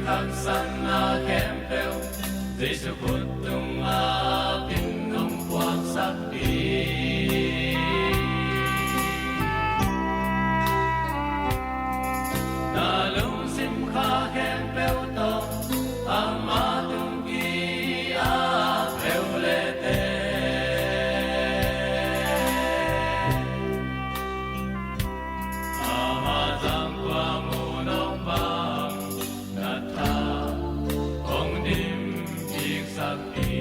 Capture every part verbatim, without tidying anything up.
Taksanna khempeuh Jesu khut tungah kin hong puaksak hi. Na lungsim kha khempeuh tawh ama tung ki-a peuh le teh, ama zang tua mu nong bang na tha hong dim kik sak hi.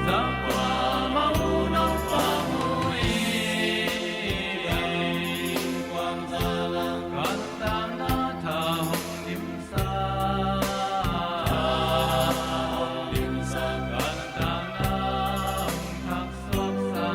Zang tua mu nong bang mu i, kuang za lang kan tang na tha hong dim sa, tha hong dim sa, kan tang na hong thak suak sa.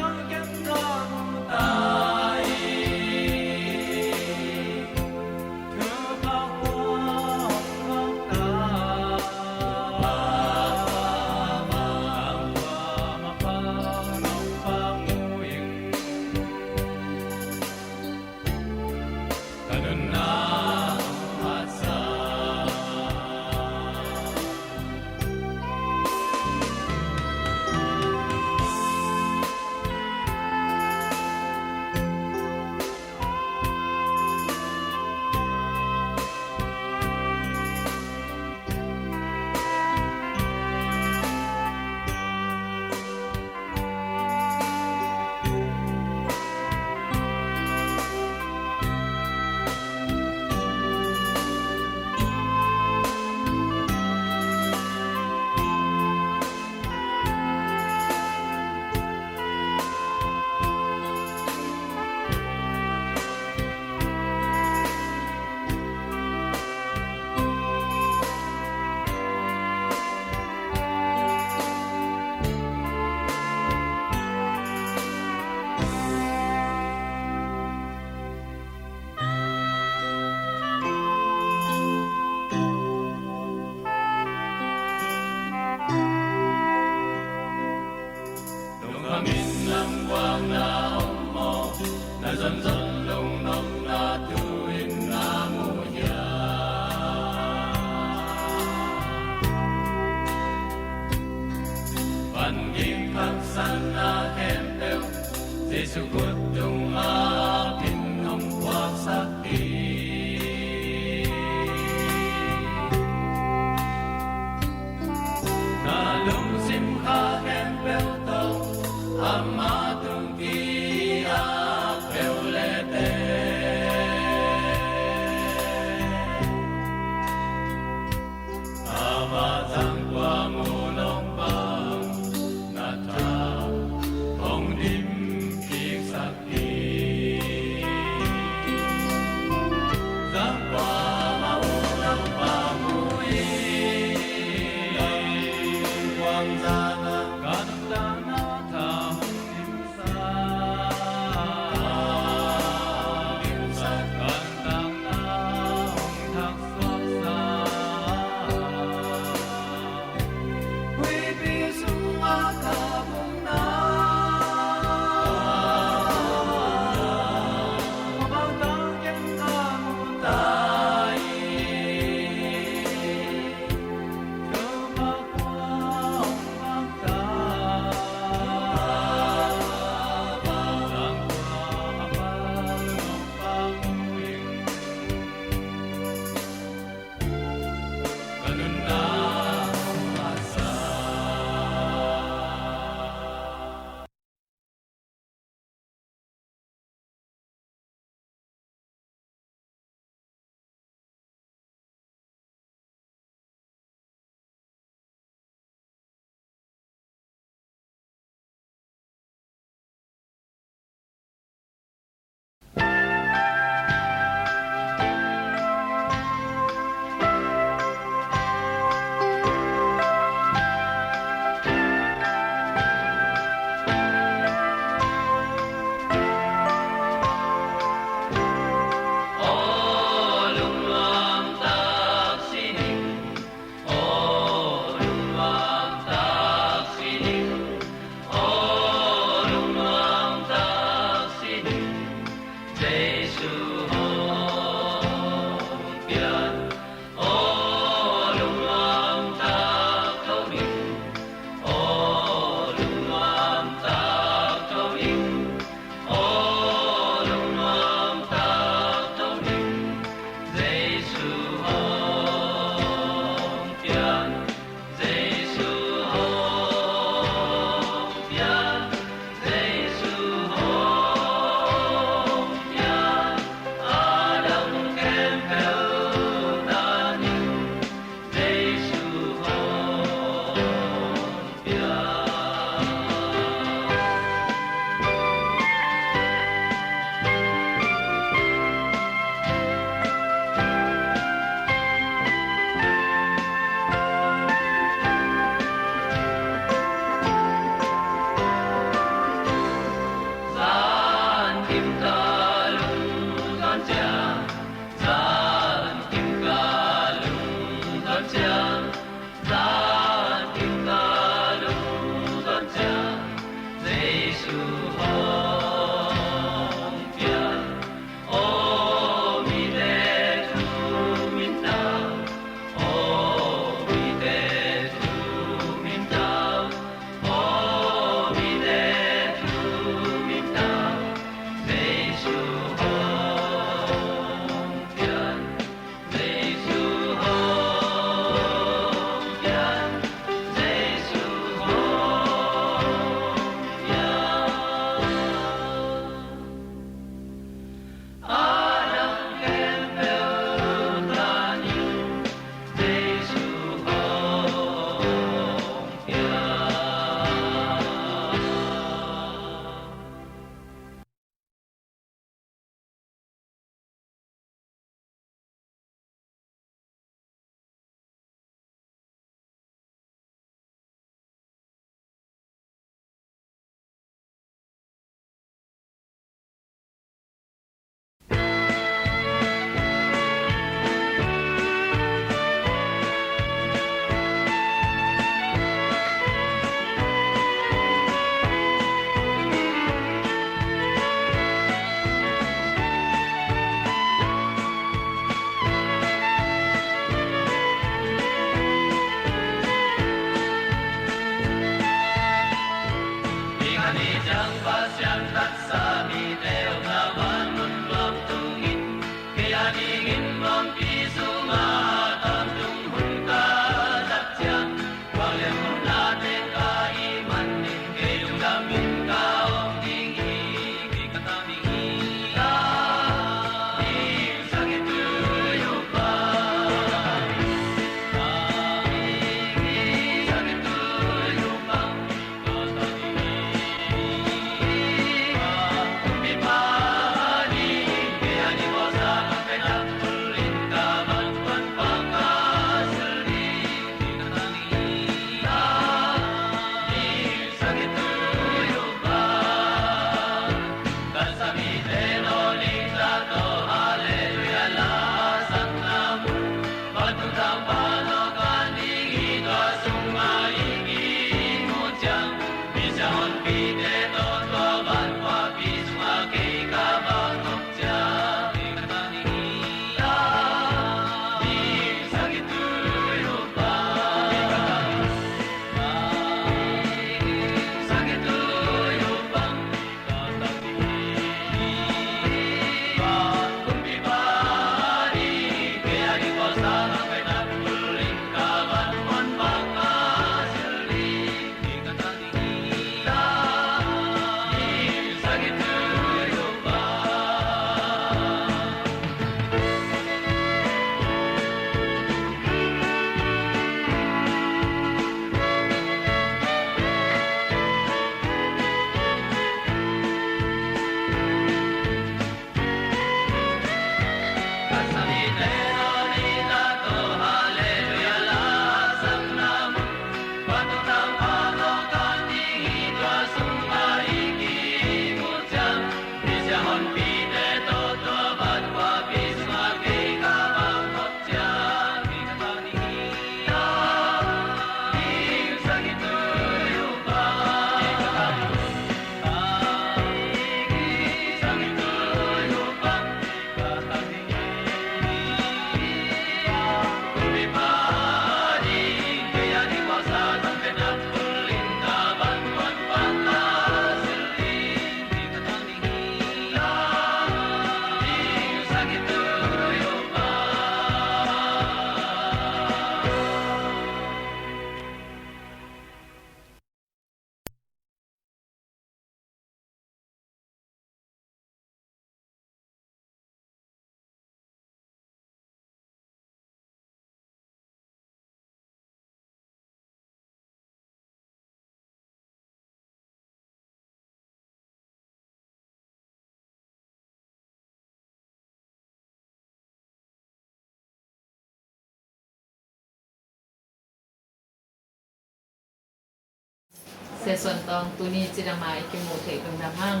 Sia Suan Tawng, tuni cidam a i kimuh theih lungdam hang.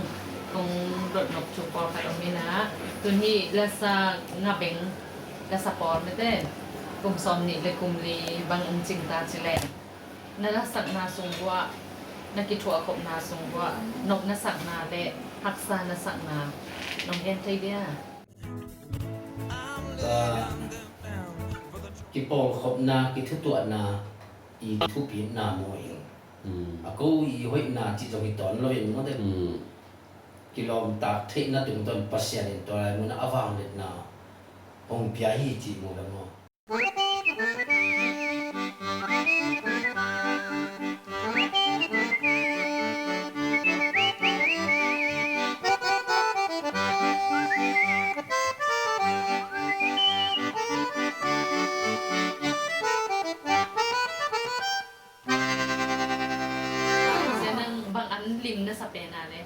Kong dot nop thu pawlkhat om in ah, tuni lasak Ngabeng lasa pawl mete, kum sawm nih le kum li bang ong cing ta ci leh, na lasakna sung uah, na kithuahkhopna sung uah, nop na sakna le haksa na sakna nong gen thei dia? Ah, kipawlkhopna, kithutuahna, i thupitna maw ing. Mm. A ko i hoihna cih zong hi tawn lo in maw te. Mm. Kilawmtak theihna tungtawn Pasian in tua lai munah a vangliatna hong pia hi cih maw le maw. Sia, nang bang an lim na sa pen a le?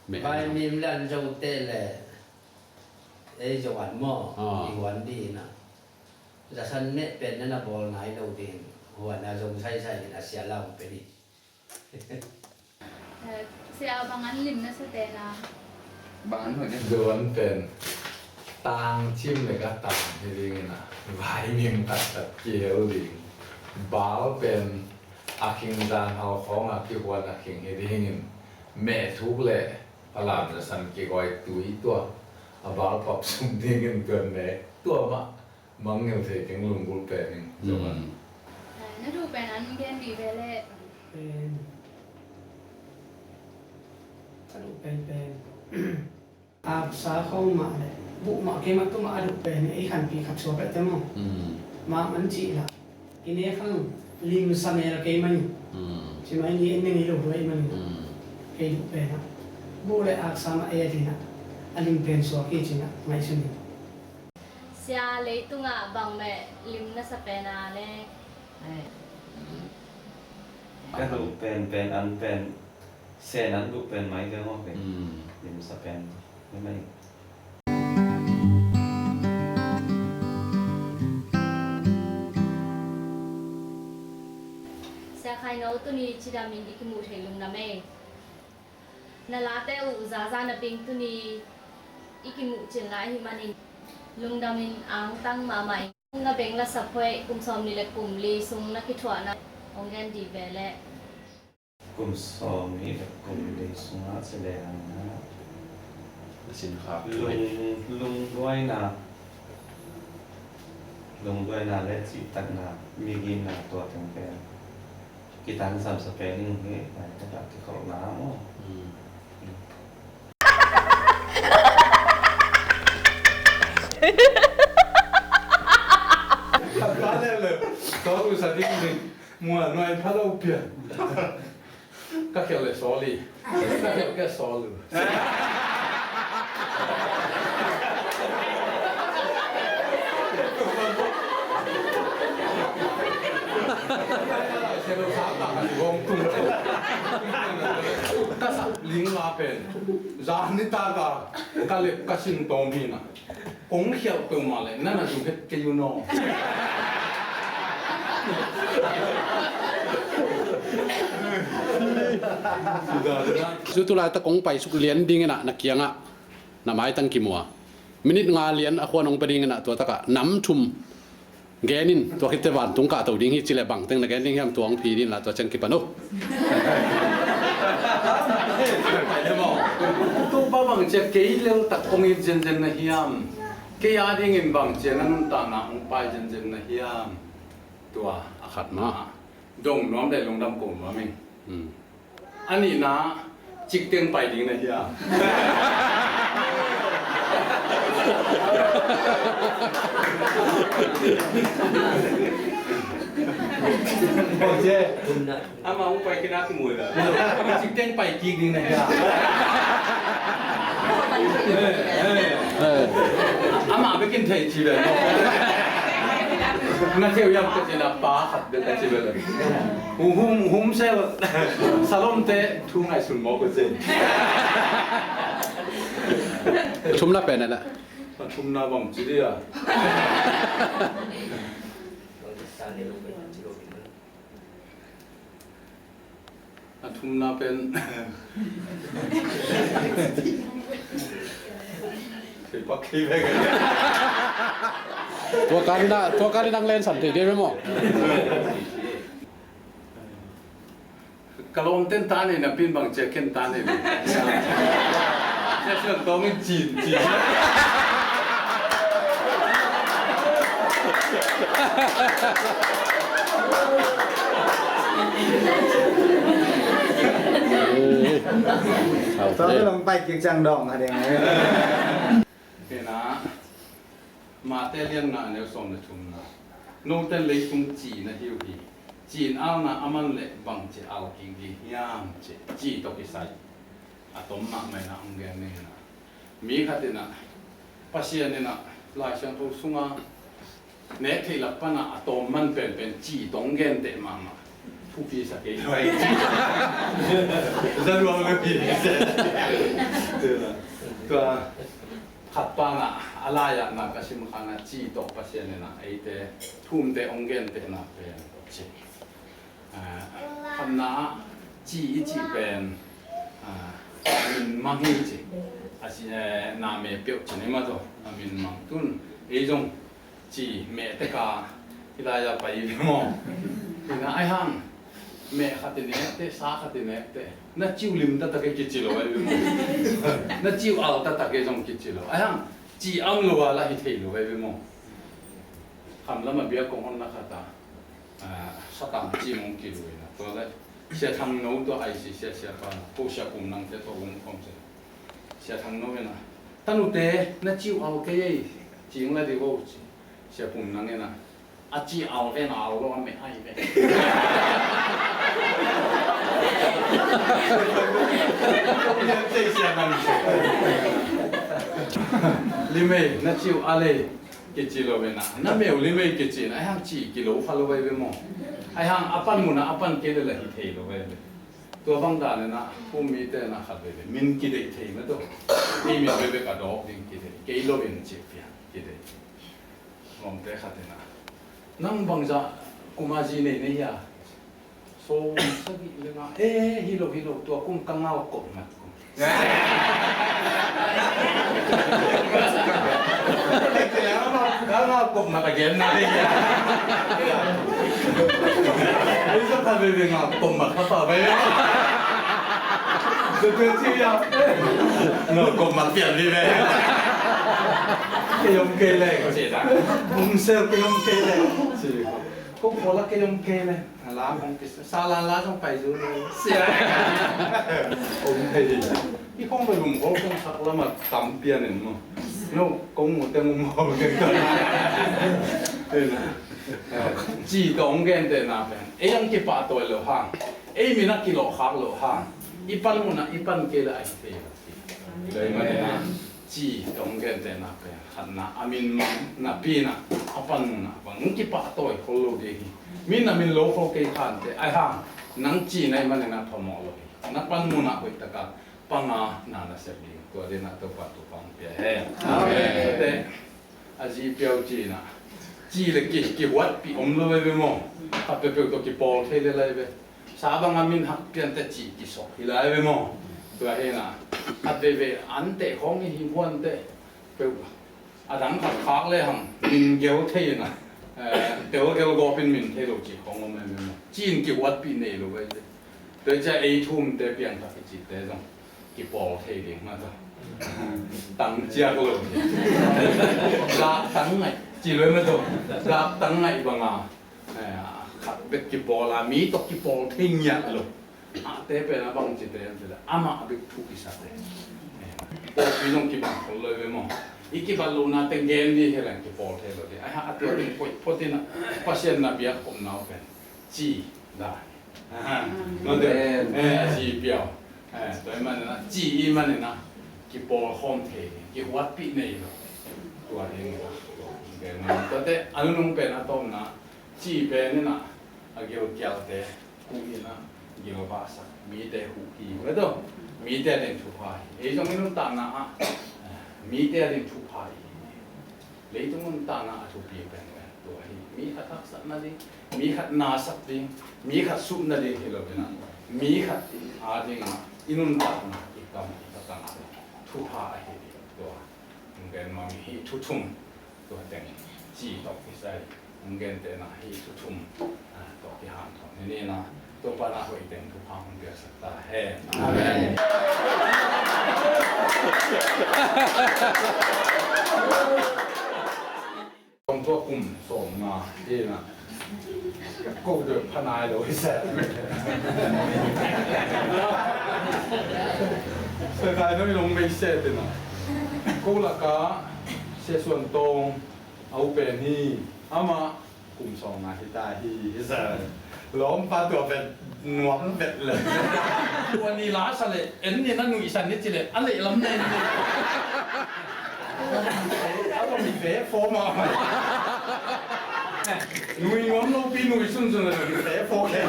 Meh. Vaimim le an Zote le ei Zo an maw? Ah. I huan ding in ah, zasan meh pen na na bawl nai lo ding, huan a zong saisai in a sia lau pe ding. Eh, sia, bang an lim na sa pen a? Bang an hoih na? Zo an pen tang cim le ka tang hi ding in ah, vaimim taktak kihel ding. Bawl pen a khing zan hau khawng a kihuan a khing hi ding in, meh thuk le Falam zasan kigawh tui tua a bawl pap sung ding in tuan meh tua mah. Mangngilh thei keng lunggulh pen in. Mm. Zo an. Na duh pen an gen dih ve leh. Pen. Ka duh pen pen. Aksa khawng mah le buh mah keimah tua mah a duh pen ei khanpi khat suak leh te maw. Mm. Mah man cih lah. I nek hang limsa mel keimah in. Mm. Ci mah in i en ning i lo duai mah in. Mm. Kei duh pen ah, buh le aksa mah ei a din ah, a lim pen suak hi ci-in ah ngaihsun in. Sia, leitungah bang meh lim na sa pen a le? Ka duh pen pen an pen, sen an duh pen mai ka ngawk e. Mm. Lim sa pen mai mai. Sia Khaino, tuni cidam in i kimuh theih lungdam ei. Na late uh zaza na ping, tuni i kimuh cil lai ahih manin lungdam in angtang mahmah ing. Ngabeng lasa phuai kum sawm nih le kum li sung na kithuahna hong gen dih ve leh. Kum sawm nih le kum li sungah ci lehang na lung, lungduaina, lungduaina le cihtakna, miginna tua teng pen. Kitang samsa pen ning hi, nai takah kikholhna maw? Hmm. Ka pa le le, sawl uh sa ding ding. Mua nuai pha lo pia. Ka khial le sawl hi. Ka khial ka sawl uh. Ka sak ling la pen zan nitak a ka lep ka sin tawm hi na. Kong khialh peuhmah leh na na zuk het kei un aw. Zu tulaitak kong paisuk lian ding in ah na kiangah na maitang kimu a, minute nga lian a khuan hong pia ding in ah, tua takah nam thum gen in, tua khit teh vantung kahto ding hi ci leh bangteng na gen ding hiam, tua hong pia ding in la, tua ciang kipan o. Topa bang ci a kei leltak hong it zenzen na hiam? Kei a dingin bang ci a na nuntakna hong pai zenzen na hiam? Tua a khat mah. Dong nuam le lungdam ko nuam ing. Hmm. A nihna, Cik teng pai ding na hia? Bang ci? Ama hong pai kik na ki mui la. Cik teng pai kik ding na hia? Ama bekin thei ci ve. Na theu yam ka ci na pa khat bek ka ci ve. Hum, hum, hum sel. Salom te thu ngai sun mo ko ci. Thumna pen na. Thumna bang ci dia. A thumna pen. Thei pak thei vek. Tua kal in a, tua kal in ang len san thei dia maw? Ka lawm ten ta nei na pin bang cia ken ta nei. Cia cia tawng in cin cin. Tua ka lawm pai kik ciang dawng a ding. Kena. Mate lian nga neu sawm le thumna. Note leitung ci na hi uh hi. Ci in alna a man le bang ci al kik ding hiam ci, ci tawh kisai a tom mahmah in a hong gen ning in a. Mi khat in a, Pasian in a Lai Siangtho sunga nek theih lak pan a a tawm man penpen ci tawh hong genteh mahmah. Thupi sa kei lo. Za luang lo pi. Tua khat pan a, a lai-ah na ka sim khan a ci tawh Pasian in a eite thumte hong gentehna pen ci. Ah, khatna ah ci i cih pen, ah, min mang hi ci. A ci, eh, na me peuh ci ni ma tawh, a min mang tun. Ei zong ci meh tek a, i lai a pai ve maw? Ina ai hang, meh khat i nek teh, sa khat i nek teh, na ciu lim taktak e kici lo ai ve maw? Na ciu al taktak e zong kici lo. Ai hang, ci am lo a la hi thei lo ai ve maw? Kham lam a bia kong honna khat a, ah, satang ci mong kilui na. Tua le, Sia Thang No tua ai si sia sia pa na. Ko Sia Pum Nang te tua um khom sia. Sia Thang No ina. Tanute, na ciu al kei ei, cing la di vo ci. Sia Pum Nang ina. A ci al ve na al lo a me ai ve. Sia Thang No. Limei, na ciu al ei. Kici lo ve na. Na meu limei kici na. Ai hang ci kilo kha lo ve ve maw. Ai hang a pan mun a a pan kei le la hi thei lo ve ve. Tua bang dan na, pu mi te na khat veve. Min kideih thei na to. Ei min veve ka dawk ding kideih. Kei lo in ci pia kideih. Lawmte khat na. Nang bangza kuma zi nei nei ya. So, sagih le nga. Eh, hi lo, hi lo. Tua kum ka ngal kop ngat kum. Nga kop mat a gen na ding. Ei sa kha veve nga kop mat kha pa veve. Sa tuen si ya. Nga kop mat pian veve. Kei om kei le ko si ta. Bum sel kei om kei le. Si. Ko ko la kei om kei le. A la kong kisa, sa la la kong pai zu le. Sia. Kong pai di. I kong pai lum kong kong sak lama tam pian in mo. No, kong mu te mu mo ke ka. Ci tong gen te na pen. Ei ang kipahtawi lo hang. Ei min a kilawhkhak lo hang. I pan mun a, i pan kei la ai thei lo. Lei ma te na. Ci tong gen te na pen. Khatna, a min mang napi na, a pan mun a bang kipahtawi khol lo ding hi. Min a min lo khol kei khan te, ai hang, nang ci na i man na phamawh lo hi. Na pan mun a hoih taka panga na na sep ding. Tua ding na Topa tu pang pia hen. Amen. Te, a zi piau ci na. Ci le ki, kihuatpih om lo ve ve maw. Khat peuhpeuh tawh kipawl thei le lai ve. Sa banga min hak pian te ci kisawh hi lai ve maw. Tua hi na. Khat veve an te khong hi huan te. Peuh a dang khat khak le hang min gel thei na, eh, tel gel gawpin min thei lo ci khong om em em. Ci-in kihuatpih nei lo vei te. Tua cia ei thum te piang tak i ci te zong kipawl thei ding ma ta. Tang ciak lo. Gak tang ngai. Ci lo ma ta. Gak tang ngai banga. Eh, khat bek kipawl a mi tawh kipawl thei ngiat lo. Ahte pen a bang cite an cih leh amah bek thu kisate. Pawlpi zong kibang khol lo ve maw. I kibat lohna teng gen ding hi leng kipawl thei lo ding. Ai ha, a tua ding koih phot in a, Pasian na biak khopna uh pen ci dan. Aha. Amen. Eh, a ci piau. Eh, tua ahih manin a, ci ahih manin a, kipawl khawm thei, kihuatpih nei lo. Tua ding in a, tua ding in a. Tuate a nunung pen a tawpna, ci pen in a, a gilkialte, hu in a, gilvahsak, mite huh hi. Ve tawh, mite a ding thupha hi. Ei zong i nuntakna ah, eh, mite a ding thupha hi. Leitung nuntakna a thupi pen pen tua hi. Mi khat haksat nading, mi khat nasak ding, mi khat sup nading hi lo in a, mi khat a ding a i nuntakna, i kam, i khatang ah thupha ahi ding. Tua hong gen nuam hi. Thu thum, tua teng ci tawh kisai hong gentehna hi. Thu thum, ah, tawh kihanthawn hi ni na. Topa na hoih teng thupha hong piaksak ta hen. Amen. Kong tua kum sawm nga hi na. Ko deuh pha nai lo hi se. Se kai no i long mei se te na. Ko laka se suan tong au pen hi. Ama kum sawm nga hi ta hi, hi sa. Lawmpa tua vet nuam vet le. Tua ni la sa le, en ni na nuihsan ni ci le, a leh lam nen ni. A tua mi ve fo ma. Nui nuam lo pi nui sun sun le mi ve fo ke.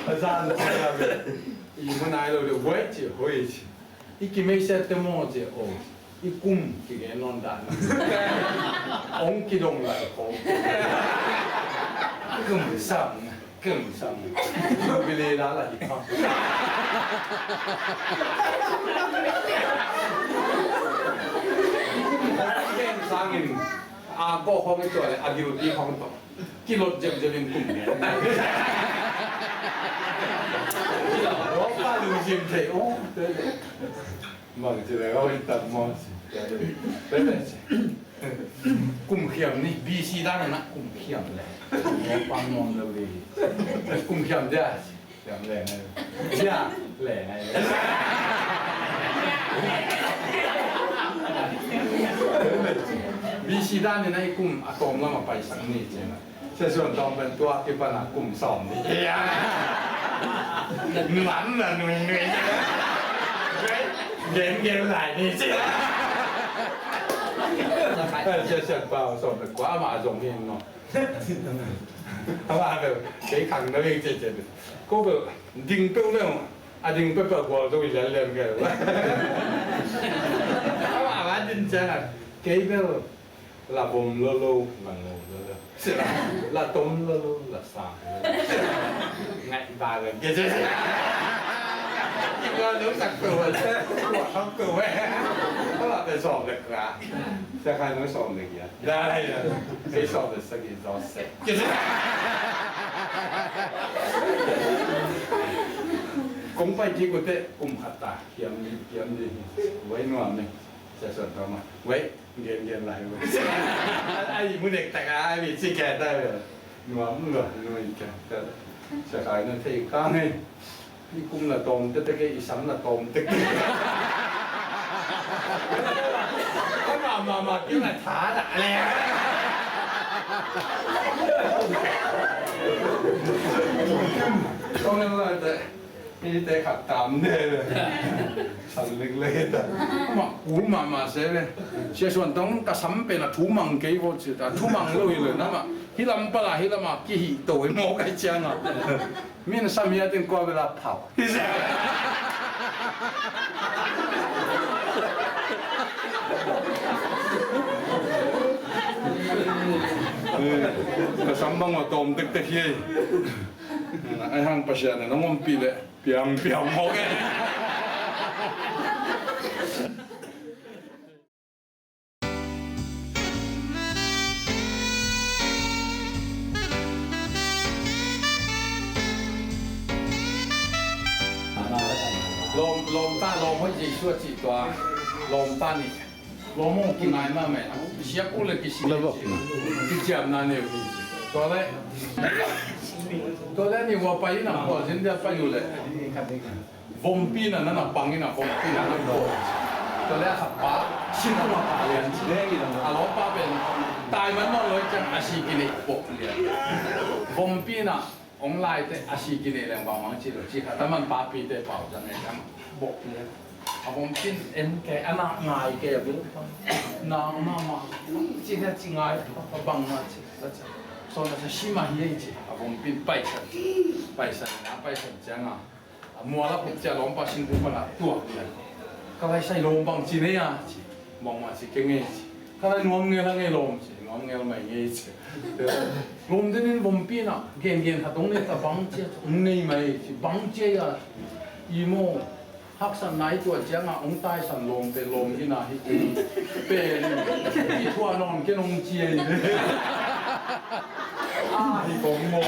A zan ta le. I mu nai lo de wai ci hoi ci. I kimeisiat te maw ci aw. I kum kigen nawn dan. Ong kidong lai khawng. Kum sam, kum sam. Bili la la hi pa. Ken sangin a ko khawng i tua le a gil pi khawng to. Kilot zek zek in kum gen. Rawpa lungsim thei aw. Bang ci le, oi, tam maw ci. Kum khiam ni, B C dan na kum khiam le. Rawpa nuam lo le. Kum khiam dia ci. Khiam le ngai. Dia le ngai. B C dan ni na i kum a tawm lam a paisak ni ci na. Sia Suan Tawng pen tua kipan a kum sawm ni. Nuam na nui nui. Gen gen lai ni ci. Sia Suan Pau sawm pen kua mah zong hi no. Ama bel kei khang na veng cece. Ko bel ding peuh leng a ding peuh peuh gual zo i lian lian kei. Ama ama din ciang a kei bel la vom lo lo, la ngo lo lo. La tom lo lo, la sa lo lo. Ngai ba lo. Kei zo. Kei zo lo sak peuh. Lo sak peuh. Ko la pe sawm le ka. Sia Khai no sawm le kia. Dai ya. Kei sawm le sagih zaw se. Kong pai kik uh teh kum khat ta. Kiam ni, kiam ni. Wei nuam ni. Sia Suan Tawng ma. Wei, gen gen lai wei. Ai mu dek tak ai mi ci kia ta wei. Nuam lo, nuam kia ta. Sia Khai no thei kang hei. I kum la tawm tektek e, i sam la tawm tektek. Ka ma ma ma keu la tha dah le. Kong la te, i te khat tam de le. San lek lek ta. Ma ku ma ma se le. Sia Suan Tawng ka sam pen a thu mang kei vo ci ta, thu mang lo hi le na ma. Hi lam pala hi lam a ki hi to i mo kai ciang a. Min sam hiatin kua bela phau. Ka sam bang a tawm tektek hi. Ai hang Pasian na ngom pi le piang piang mawk e. Lawm, lawmta, lawm hoih Jesu a cih tua, lawmta nih. Lawm aw, kingai mahmah hi. Siak uh leh kisi hi ci. Kiciamna nei uh hi ci. Tua leh, tua leh a nih ua pai in a, khualzin dia pai uh leh vompi in a, na na pang in a, vompi in a na bawh. Tua leh a khatpa sin a ma pha lian ci. A lawmpa pen tai man nawn lo hi ciang a si kineih bawh lian. Vompi in a hong laite a si kineih leng bangmah ci lo ci khat a, a manpapite pau zang e ciang bawh lian. A vompi in en kei, a na ngai kei a bil. Nang mahmah ci na ci ngai, a bang na ci, a ci. Sawn a sa si mah hi ei ci. A vompi in paisan, paisan, a paisan ciang a, a mual a puk ciang lawmpa sin puk pan a tuak lian. Ka lai sai lawm bang ci nei a ci. Bangmah ci kei ngei ci. Ka lai nuam ngel a ngei lawm ci. Nuam ngel mai ngei ci. Lawm den in vompi in a gen gen khat hong nei ta, bang ci a hong nei mai ci. Bang ci a i maw. Haksatna i tuah ciang a hong taisan lawm pen lawm hi na hi. Pen i thuah nawn ken hong ci a hi. A hi kong maw.